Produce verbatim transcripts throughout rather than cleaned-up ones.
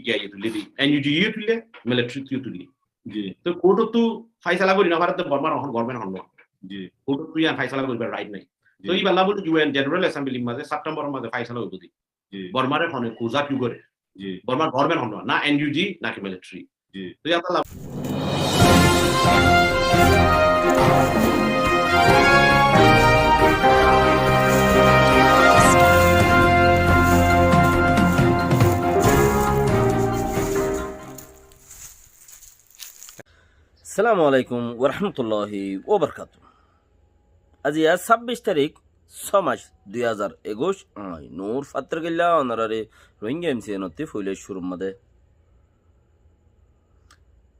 giyé tuillé dé. N U G yó tuillé, military yó tuillé. Ji. Toi court ottu faisala gori no fare de Bormar ehón government hon no. Ji. Court ottu yián faisala goribar right nai. Ji. Toi iballa buli U N General Assembly maze September maze faisala óibo de. Ji. Bormare hone kuza kiu gore. Ji. Bormar government hon no, na N U G, na ki military. Ji. Toi yalla. Assalamu alaikum warahmatullahi wabarakatuh. Aijja sábbic tarík, só mac, dui házar ekuic, añí Nur Fatrikilla onorare Rohingya M C N ottú foila cúrur maze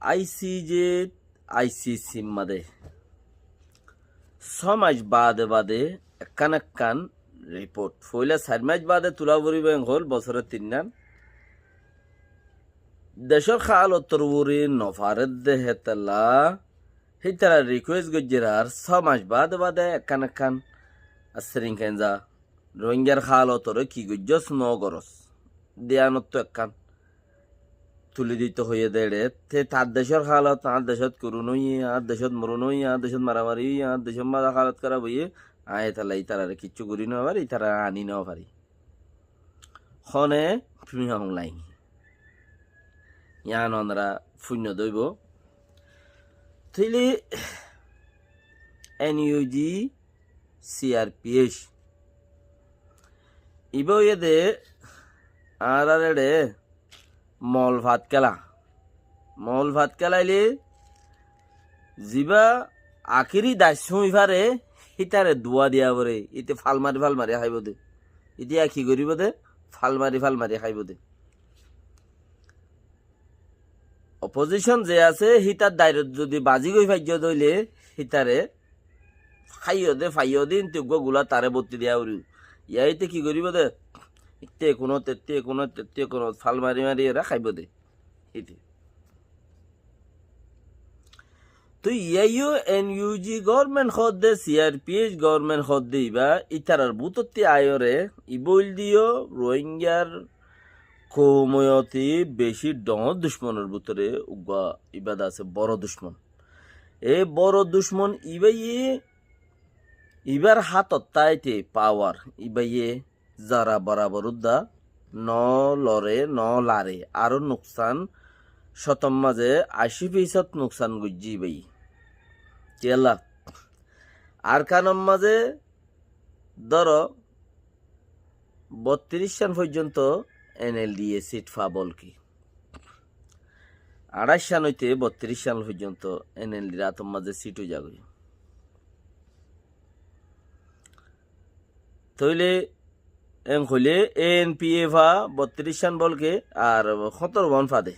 I C J, I C C maze só mac bade bade ekkán ekkán report. Foila sair mac bade tula foribo en hol bosóre tin nan. Decór halotor uore no fare de hétalla, hítara request goijjé ar só mac bade bade ekkán ekkán asterin kenza Rohingyar halotore ki goijjós no goros. Diyanottu ekkán tuli dito hoiye de ere, te tar decór halot, añár decót kurun óiye, añár decót morun óiye, añár decót maramari óiye, añár decót maza halot hárap óiye, añí hétalla ítarare kiccú gori no fari, ítara ani no fari. Hone tumi hon lai. Yián onora fuinno doibo. Tóile N U G, C R P H. Iba óiye de añárar ere mol fat kéla. Mol fat kélaile ziba akéri dac sói fare, hítare dua diya fore, íte fal mari fal mari háibo de. Íte ki goribo de? Fal mari fal mari háibo de. Opposition ze asé, hítar dairot zodi bazi goi faijjó de óile, hítare háiyo de, faiyo de, inte uggúa gula tare botti diya foribo. Yá íte ki goribo de? Itte kunot, ette kunot, ette kunot, fal mari mari ere háibo de. Íte. Toi yá yó N U G government hoó de, C R P H government hoó de, iba ítarar bútotti aiyóre, iba óilde yó Rohingyar koumoti beci dhoóñr ducmonor bútore uggúa iba de asé boro ducmon. E boro ducmon ibaye, ibar hátot táite power, ibaye zara borabor udda no lore, no lare, aró nuksan, cótor maze ací fisót nuksan goijjé ibaye. Kiyólla? Arkanor maze dóro bottiríc san foijjonto N L D A seat fa bolki. Añçáic san óite bottiríc san foijjonto N L D A r átor maze seat ói zagói. Tóile en hoilé N P F a bottiríc san bolke ar hótoro wan fade.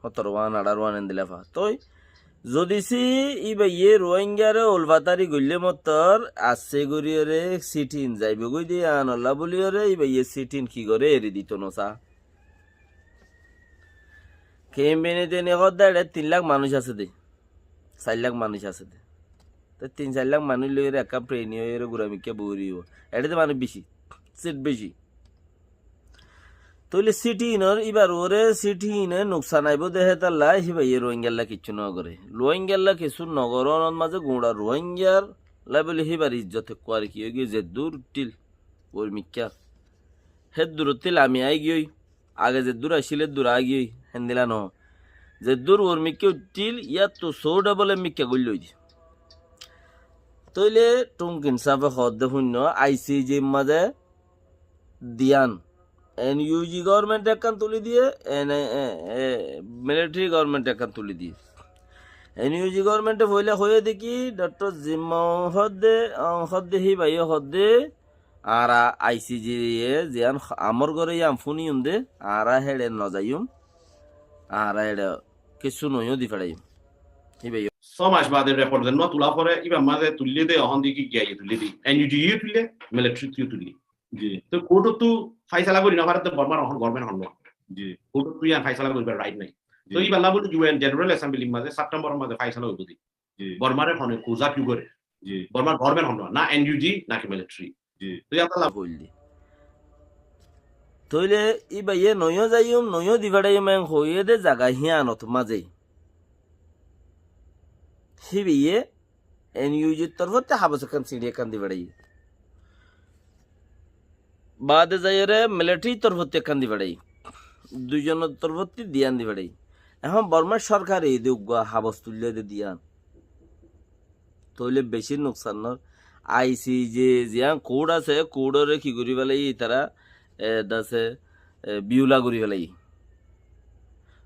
Hótoro wan, añçáro wan endilla fa. Toi zodi si ibaye Rohingyare ulfatari goille mottor asse goriyore seat in zaibo goi de, yián olla boliyore ibaye seat in ki gore eri dito no sa. Kembeni teni hoó de ere tin lak manúic asé de, sair lak manúic asé de. Te tin sair lak manúic loiyore ekkán plane e óiyore gura mikká bori óibo. Ere de manúic beci, seat beci. Tóile seat inor ibar uore seat ine nuksan aibo de hétalla, híbaye Rohingyalla kiccú no gore. Rohingyalla kiccú no goronor maze gura Rohingyar lai boli híbar izzot ekkuwari ki ói giyói, zeddur utthil uor mikká, héddur utthil ami ai giyói. Age zeddur accíl, eddur age héndilla no. Zeddur uor mikká utthil, yáttu sóu dhabole mikká goillói de. Tóile Tung Khin sábe hoó de fúinno, I C J maze diyan. N U G government ekkán tuli diye, N-, e, e, military government ekkán tuli diye. N U G government e foila hoiye de ki, Doctor Zimma hoó de, hoó de híbaye hoó de, añára I C J e ziyán amor gore yián fúniyum de, añára héçe no zaiyum, añára héçe kessú noiyó di feçaiyum. Íba yó. Só mac bade report zen no tula fore, íbar maze tuille de, ehón de ki giyé tuille de. N U G yó tuille, military yó tuille. Ji. Toi court ottu faisala gori no fare de Bormar ehón government hon no. Ji. Court ottu yián faisala goribar right nai. Ji. Toi iballa buli U N General Assembly maze September maze faisala óibo de. Ji. Bormare hone kuza kiu gore. Ji. Bormar government hon no, na N U G, na ki military. Ji. Toi yalla hoil de. Tóile íbayé noiyó zaiyum, noiyó di feçáiyum en hoiyé dé zaga híyanot mazé. Híbayé N U G r torfótte habos ekkán siñçí ekkán di feçáiyé. Baade zaiyóre militari torfótte ekkán di feçáiyé. Duizonor torfótte diyán di feçáiyé. Ehón Bormar sorkare dé uggúa habos tuillé dé diyán. Tóile beci nuksan nor. I C J ziyán kourt asé, kourtore ki gorí félaiye ítara, e, dase, e, biula gorí félaiye.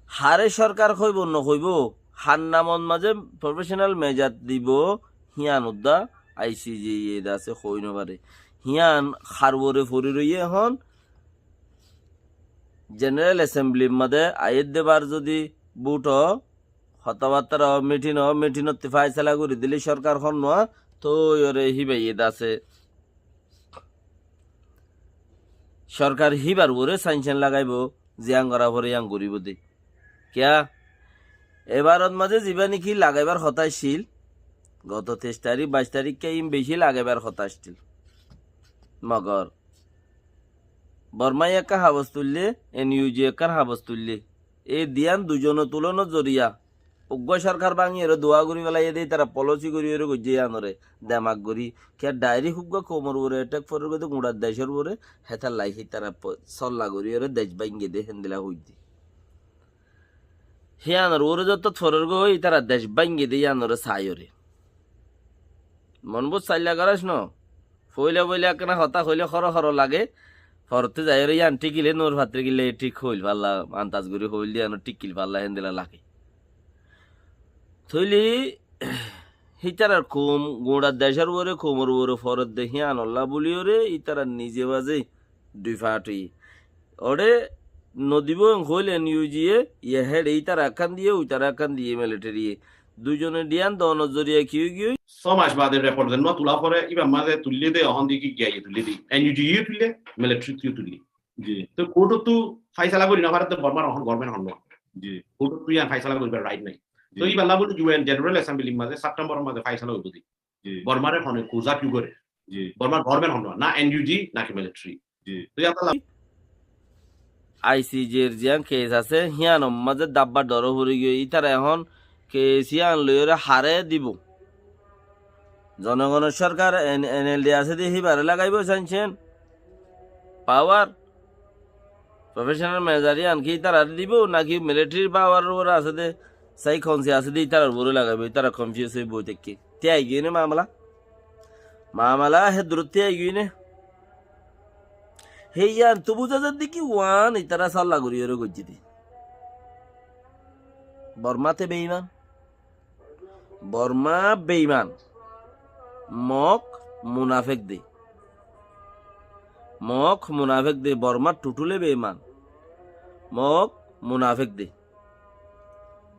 Hare sorkar hoibo no hoibo, har namot mazé professional mejat dibo, híyan uddá I C J e dase hoi no fare. Híyan har uore fori roiye ehón, General Assembly mazé aiyér dé bar zodi buto hotábattára ó, mitin ó, mitinottú faisala gorí dilé sorkar honnúa, tói ore híbayé dase sorkar híbar uore sanction lagaibo, ziyán gora fore yían goríbo dé. Kiyá? Ebarot mazé zibá niki lagaibar hotá accíl, goto teic tarík, baic tarík ke ín beci lagaibar hotá accíl. Mogor Bormai ekkán habos tuillé, N U G ekkán habos tuillé. E diyán duizone tulonor zoriya uggúa sorkar báñgi ore dua gorí félaiye dé, ítara polisi gorí ore goijjé yíanore, demak gorí. Kiyá dairek uggúa koumor uore etek forer goi dé guñçar decor uore, hétalla hítara po-, solla gorí ore dec báñgi dé, héndilla hoiddé. Híyanor uore zottót forer goi, ítara dec báñgi dé yíanore sai ore. Mon buz sailla gorás no. Foila foila ekkena hotá hoile horo horo lage. Forottú zaiyóre yían thíkile nur fattí gile thík hoil falla, andas gorí hoil dé yían thíkil falla héndilla lage. Tóile hítarar koum, guñçar decor uore, koumor uore forer dé híyanolla buliyóre, ítara nize baze dui fath óiye. Ore no dibo en hoil N U G e, iye héçe ítara ekkán diye, uitara ekkán diye militari ye. Duizone diyán donor zoriya ki ói giyói? Só mac bade report zenúa tula fore, íbar mazé tuillé dé, ehón deki giyé tuillé dé. N U G e tuillé, militari ttu tuillé. Ji. Toi kourtottú faisala gorí no fare dé Bormar ehón government honnúa. Ji. Kourtottú yían faisala goríbar right nai. Ji. Toi íballa buli U N General Assembly mazé September mazé faisala óibo dé. Ji. Bormare hone kuza kiu gore. Ji. Bormar government honnúa, na N U G, na ki militari. Ji. Toi yían I C J r ziyán case asé, híyanor mazé dabbar dor fori giyói, ítara ehón case híyan loiyóre hare dibo. Zonogonor sorkar N-, N L D asé dé híbare lagaibo sanction. Power. Professional manager yían ki ítarare dibo, naki military power uore asé dé, sai konsi asé dé ítarar uore lagaibo, ítara confuse ói boi táikke. Tiyai giyói né mamala? Mamala hé durot tiyai giyói né? Hé yían tu buza zar dé ki uán ítara salla gorí ore goijjé dé. Borma te beiman. Borma beiman. Mok munafek de. Mok munafek de. Borma tutule beiman. Mok munafek de.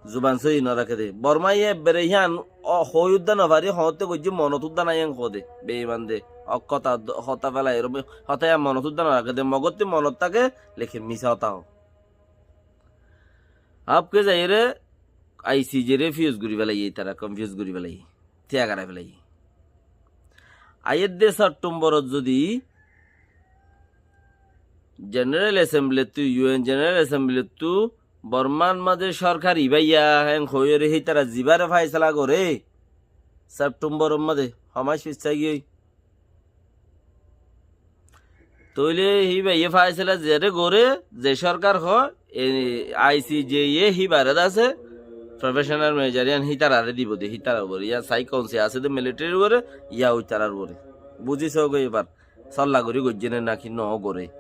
Zuban sóhi no raké de. Borma ye ebbere híyan o-, hoi udda no fari, hoóñtte goijjé monot udda nai en hoó de. Beiman de. Ok hotá, hotá felai, erom hotá yían monot udda no raké de. Mogottí monot táke, lekin misá hotá hoó. Hábke zaiyóre I C J re fuse gorí félaiye, ítara confuse gorí félaiye, tiyagar gorí félaiye. Aiyér de September ot zodi General Assembly ttu, U N General Assembly ttu Bormar mazé sorkar ibaiya en hoiyóre hítara zibare faisala gore, September or mazé hó mac fissá giyói. Tóile híbaye faisala zere gore, ze sorkar hoó, e, I C J ye híbare dase, professional manager yían hítarare dibo de, hítarar uore, yían sai konsi asé de military r uore, yá uitarar uore. Buzi só goi ebar, solla gorí goijjé né naki no gore.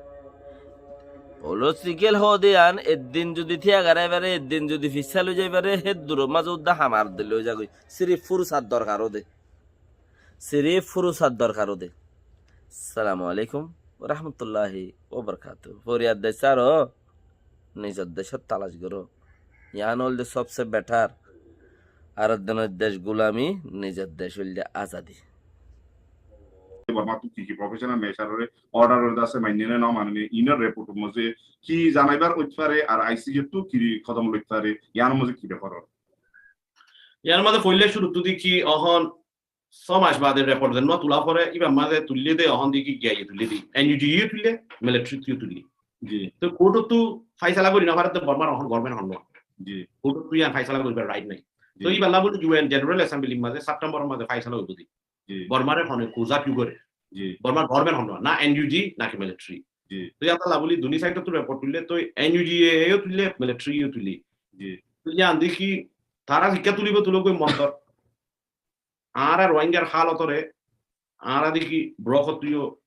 Political hoó de yían, eddin zodi tiyagar ai fare, eddin zodi fissá loi zai fare, hé duror mazé udda hamar de loi zagoi. Sirif fursat dorkar ó de. Sirif fursat dorkar ó de. Assalamu alaikum wa rahmatullahi wa barakatuhu. Foriyad de sáro, nizor decot talac goró. Yián óilde sobse better. Ar ek dinor dec gulami, nizor dec óilde azadi. Bormattú ki ki professional measure ore order ore dase, mainne ne no mane ne, inor report or moze ki zanaibar óit fare, ar I C J ttu ki kodom loit fare, yián or moze ki befar ore? Yián or moze foila curu ttu deki, ehón só mac bade report zenúa tula fore, ibar maze tuille de, ehón deki giyé tuille de. N U G ye tuille, military ttu tuille. Toi court ottú faisala gorí no fare de Bormar ehón government hon no. Court ottú yián faisala goribar right nai. Toi iballa buli U N General Assembly r maze September r maze faisala óibo de. Bormare hone kuza kiu gore. Bormar government hon no, na N U G, na ki military. Toi yatalla buli duni side ottú report tuille, toi N U G e yo tuille, military e yo tuille. Toi yián deki tara hikka tulibo tulok goi mondor. Añára Rohingyar halotore, añára deki Brok ottú yo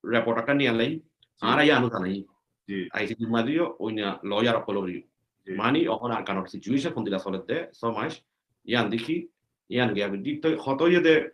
report ekkán niyalai, añára yián o zanai. I C J r maze yo, oinno lawyer okkolore yo. Mani, ehón Arkanor situation hondilla soler de, só mac, yián deki, yián giya goi. Toi hoto iye de,